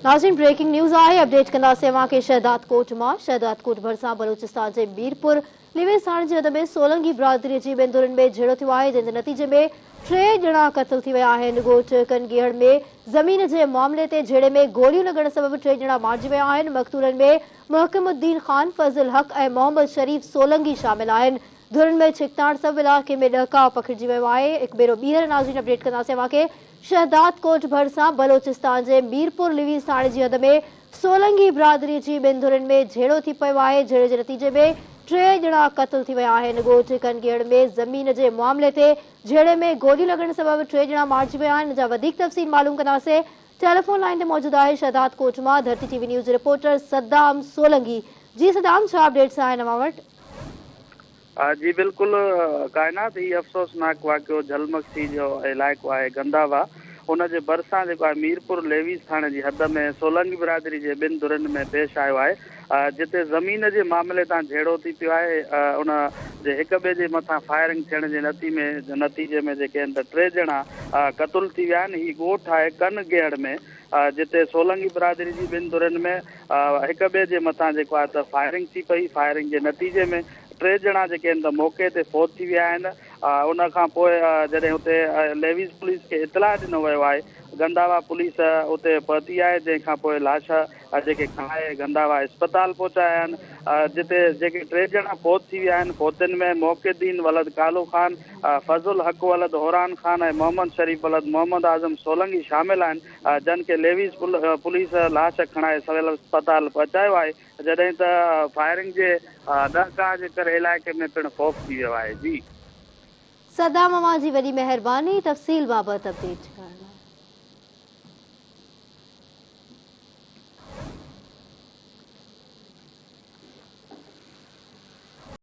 ناظرين breaking news آهي update ڪنداسين اوهان کي شهدادڪوٽ مان شهدادڪوٽ ڀرسان بلوچستان جي ميرپور ليويز ٿاڻي جي حد ۾ سولنگي برادري جي ٻن ڌرين ۾ جهيڙو ٿيو آهي جنهن جي نتيجي ۾ ٽي ڄڻا قتل ٿي ويا آهن ڳوٺ ڪنگيهڙ ۾ زمين جي معاملي تي جهيڙي ۾ گوليون لڳڻ سبب ٽي ڄڻا مارجي ويا آهن مقتولن ۾ محڪم الدين خان فضل حق ۽ محمد شريف سولنگي شامل آهن ڌرين ۾ ڇڪتاڻ سبب علائقي ۾ ڏهڪاء پکڙجي ويو آهي هڪ ڀيرو ٻيهر ناظرين اپڊيٽ ڪنداسين اوهان کي شهدادڪوٽ ڀرسان بلوچستان جي ميرپور ليويز ٿاڻي جي حد ۾ سولنگي برادري جي ٻن ڌرين ۾ جهيڙو ٿي پيو آهي، جهيڙي جي نتيجي ۾ ٽي ڄڻا قتل ٿي ويا آهن، ڳوٺ ڪنگيهڙ ۾ زمين جي معاملي تي جهيڙي ۾ گوليون لڳڻ سبب ٽي ڄڻا مارجي ويا آهن، ان جا وڌيڪ تفصيل معلوم ڪنداسين، ٽيليفون لائين تي موجود آهي شهدادڪوٽ مان Dharti T V news reporter Saddam Solangi, جي صدام ڇا اپڊيٽس آهن اوهان وٽ؟ جي بلڪل ڪائنات هي افسوسناڪ واقعو جهل مگسي جو علائقو آهي گنداوا ان جي ڀرسان جيڪو آهي ميرپور ليويز ٿاڻي جي حد ۾ سولنگي برادري جي ٻن ڌرين ۾ پيش آيو آهي جتي زمين جي معاملي تان جهيڙو ٿي پيو آهي ان جي هڪ ٻئي جي مٿان فائرنگ ٿيڻ جي نتي ۾ نتيجي ۾ جيڪي آهن ته ٽي ڄڻا قتل ٿي ويا آهن هي ڳوٺ آهي ڪن گيهڙ ۾ جتي سولنگي برادري جي ٻن ڌرين ۾ هڪ ٻئي جي مٿان جيڪو آهي ته فائرنگ ٿي پئي، فائرنگ جي نتيجي ۾ ٽي ڄڻا جيڪي آهن ته موقعي تي فوت ٿي ويا آهن، ان کان پوء جڏهن اتي ليويز پوليس کي اطلاع ڏنو ويو آهي، گنداوا پوليس اتي پهتي آهي، جنهن کان پوء لاش جيڪي کڻائي گنداوا اسپتال پهچايا آهن، جتي جيڪي ٽي ڄڻا فوت ٿي ويا آهن، فوتين ۾ موقع الدين ولد ڪالو خان، فضل حق ولد هوران خان ۽ محمد شريف ولد محمد اعظم سولنگي شامل آهن، جن کي ليويز پوليس لاش کڻائي سول اسپتال پهچايو آهي، جڏهن ته فائرنگ جي ڏهڪاء جي ڪري علائقي ۾ پڻ خوف ٿي ويو آهي. جي. صدام اوهان جي وڏي مهرباني تفصيل بابت اپڊيٽ ڪرڻ.